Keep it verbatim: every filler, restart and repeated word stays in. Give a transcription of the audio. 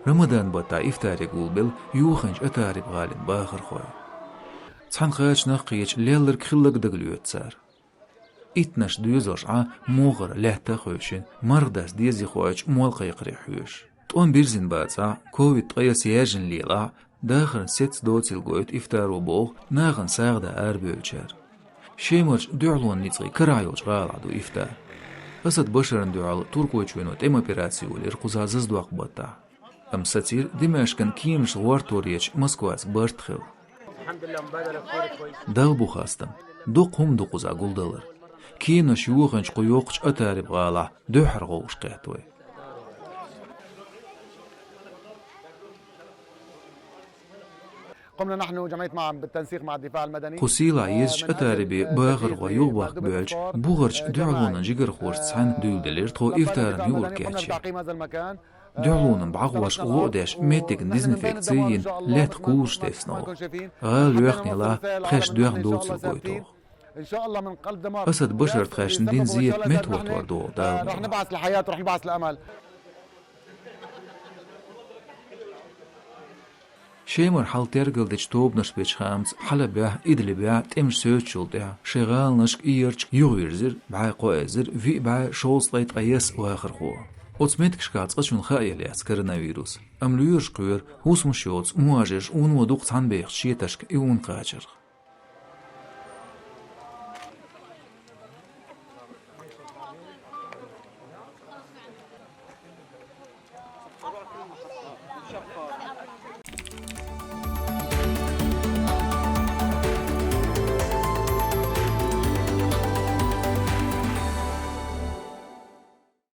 Рамадан баттахь ифтаре гулбелла йоханчу Атарип-гӀалин бахархой. Цхьана кхачанах кхечу лелларг хилларг дагалоьцу цара. Иттаннаш доьзалш Ӏа могӀара лаьтта а хевшина, марха дас деза хоуьйтуш молла кхайкхаре хьоьжуш. ТӀом бирзина бацахь, ковид ткъе исс яьржина лелахь, дахаран сецца доцийла гойту ифтаро боху нахана сагӀа дан арабевллачара. Шемарчу дуьхьалонан ницкъийн карахь йолчу гӀалахь ду ифтар. Асад Башарна дуьхьал Туркойчоьно тӀеман операци йолийра кхузахь зазадоккху баттахь. Амма сацийра Димашкан кеманашца гӀортор ечу Москваца барт хилла. Далла бу хастам, доккха хӀума ду кхузахь гулдалар. Кеманаш йоханчу кху йоккхачу Атарип-гӀалахь дуьххьара гӀовгӀаш кхетта вай. قمنا نحن وجمعية معا بالتنسيق مع الدفاع المدني. Кху сийлахь езачу Атарипе бахархой юхабахка боьлча, бухарчу дуьхьалонан жигархошца цхьаьна дуьйладелира тхо ифтаран юург кечъян. Дуьхьалонан бӀаьхош гӀо а деш, меттигна дезинфекци а йина, лаьттах кураш тесна оха. ГӀала йоьхна елахь, тхаьш доьхна доцийла гойту оха. Асад Башара тхаьшна дина зен меттахӀоттор ду оха Дала мукъ лахь. Шемара хьал тергалдечу тобанаша бечу хаамца, Хьалабехь, Идлибехь тӀемаш соьцучул тӀаьхьа шайн гӀаланашка, иерчка юхавирзира бӀе кхо эзар виъ бӀе шовзткъе ткъайесна вахархо. Оцу меттигашкахь цкъачунна хаа елла яц коронавирус. Амма лоьраш кхоьру хӀусамаш йоцу мухӀажирш вуно дукха цхьаьна бехачу шеташка и вуно кхачарх.